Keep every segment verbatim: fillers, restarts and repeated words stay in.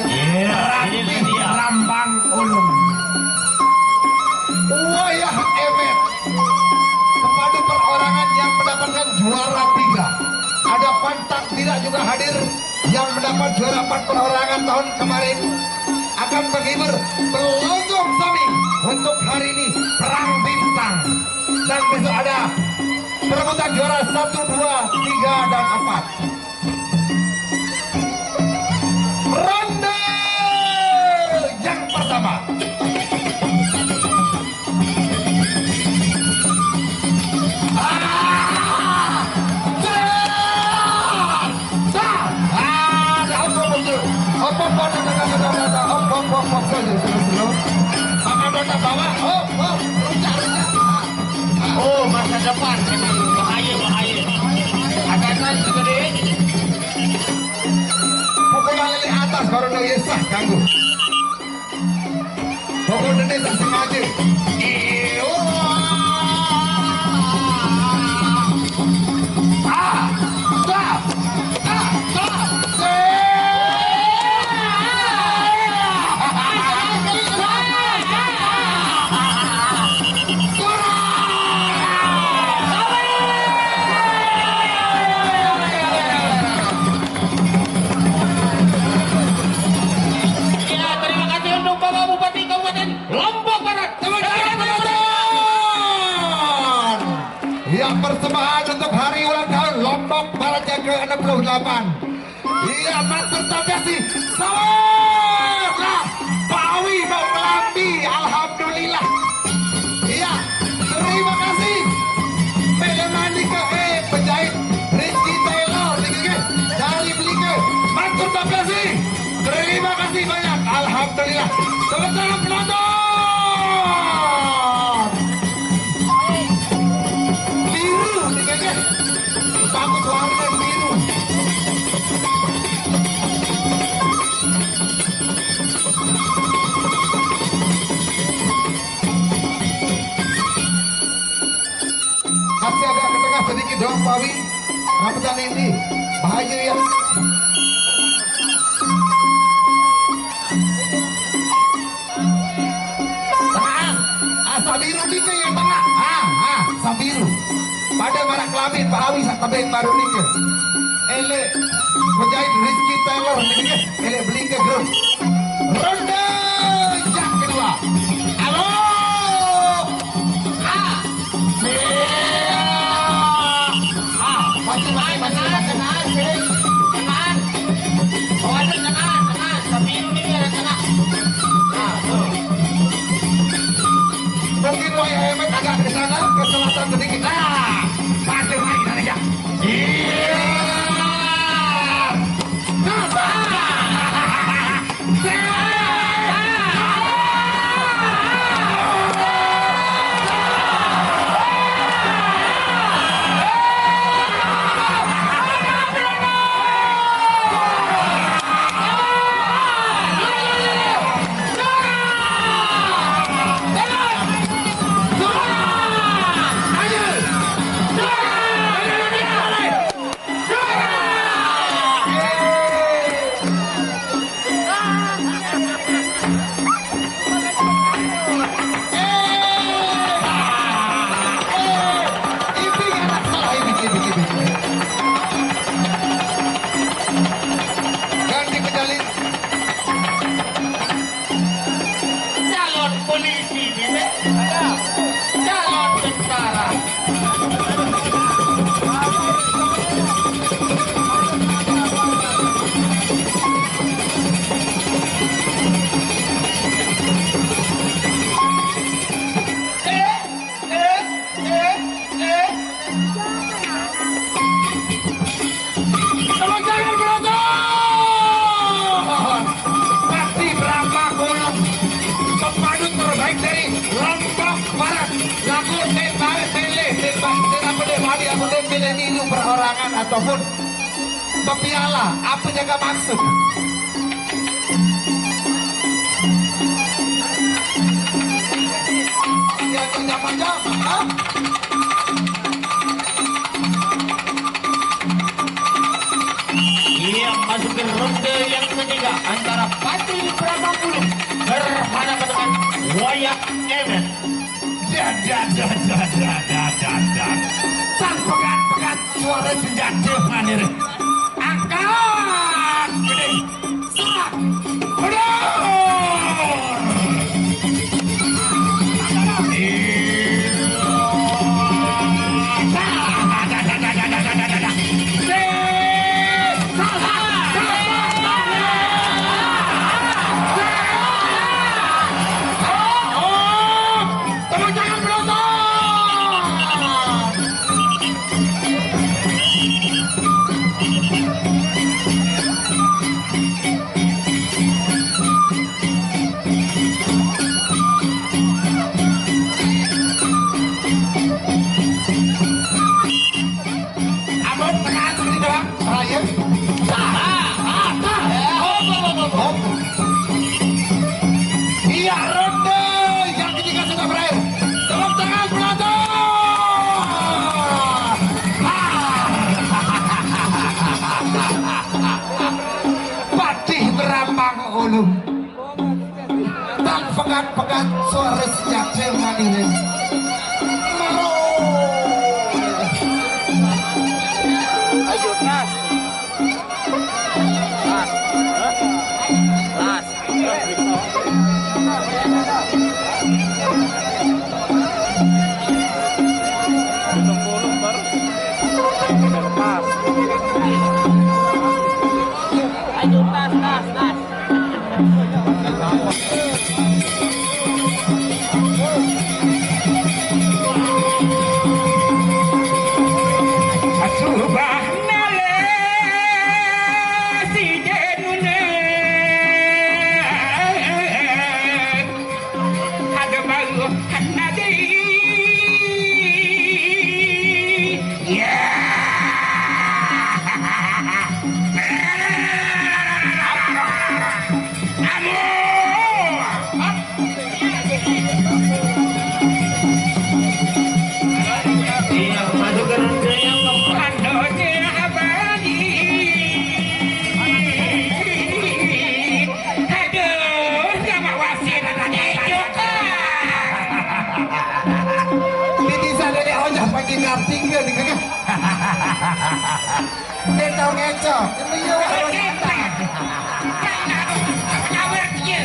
Iya, ini dia. Rambang Ulung. Wayah Emet. Pemadu perorangan yang mendapatkan juara tiga. Ada Pantak Bira juga hadir yang mendapat juara empat perorangan tahun kemarin. Akan menghibur pelosok sami untuk hari ini, Perang Bintang. Dan besok ada perebutan juara satu, dua, tiga, dan empat. Ronde yang pertama. Ah! Dah! Dah! Ah, dah, apa, apa, apa? Apa, apa, apa, apa, apa, apa, apa, apa, apa, slow, slow, slow. Apa, apa, apa, bawa? Oh, oh, rujak, rujak. Ah, ah. Oh, masa depan. Bahaya, bahaya. Hati-hati, sudah deh. Pokoknya lele atas baru nak sah ganggu. Pokoknya dia tak sengaja. Iyo. Ah, tak, tak, tak. Ya, terima kasih untuk Bapak Bupati Kabupaten Lombok Barat. Tepuk tangan, penonton. Ya, persembahan untuk hari ulang tahun Lombok Barat yang ke enam puluh delapan. Iya, matur tampi asih. Selamat lah, Pak Awi, Pak Kelambi, alhamdulillah. Iya, terima kasih. Pelemani ke, eh, penjahit Rizky Taylor, nih, nih, nih. Dari Belitung. Matur tampi asih. Terima kasih banyak. Alhamdulillah. Tepuk tangan penonton. Biru, nih, nih, nih. Bagus warna biru. Kasih agak ke tengah sedikit dong, Pak Wi. Rapetan ini. Bahaya ya. Tengah. Ah, Sabiru dikit yang tengah. Ah, ah, Sabiru. Pada marak kelamin, Pak Awi sak tebing baru nikah. Elek. Penjahit Rizky Taylor nikah. Elek Belitung grup. Ronde yang kedua. Halo. Ah. Iya. Ah, masih, masih, masih, masih. Jangan, jangan, jangan. Oh, ada jangan, jangan. Tapi ini dia ada tengah. Ah, tuh. Mungkin Wai Emet agak ke sana, ke selatan sedikit. Ah, pakai lagi sana ya. Iya. Nah, Ataupun bepiala, apa jaga maksud? Yang nyamar-nyamar, ha? Iya, masuk ke ronde yang ketiga antara Patih Prambang Ulung berhadapan dengan Wayak Emet. Dah, dah, dah, dah, dah, dah, dah, dah. Sang pegat-pegat suara senjata manis. Angkat, gede, serang, mundur. Tepuk tangan penonton. Abang, tekan sekali doang. Ryan. Tah, tah, tah. Hop, hop, hop, hop, hop. Iya, ronde yang ketiga sudah berakhir. Tepuk tangan penonton. Patih Prambang Ulung. Tang pegat-pegat suara senjata manis. Maro. Ayo, tas. Tas. Tas. Ayo, tas, tas, tas. Aduh, sama wasit. Ini bisa dari ojak pagi karting ke nih, kakak. Dia tahu ngecok. Iya, Pak. Kawer dia.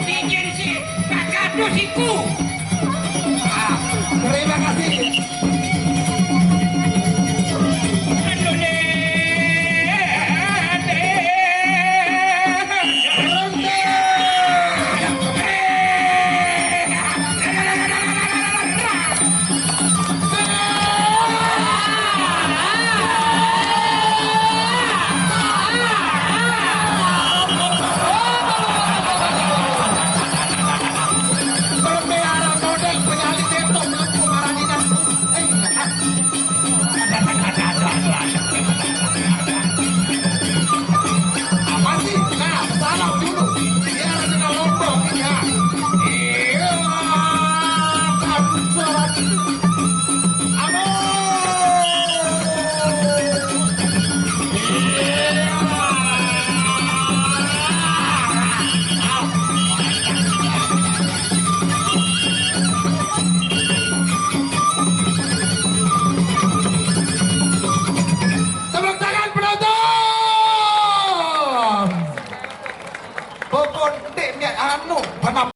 Bikin si kakak tuh siku. Ah, terima kasih. Apa sih? Nah, salam dulu. Biar ada lombok, ya. Iya, kan suara. Aduh. Tepuk tangan penonton. Pokok dek ni anu, pernah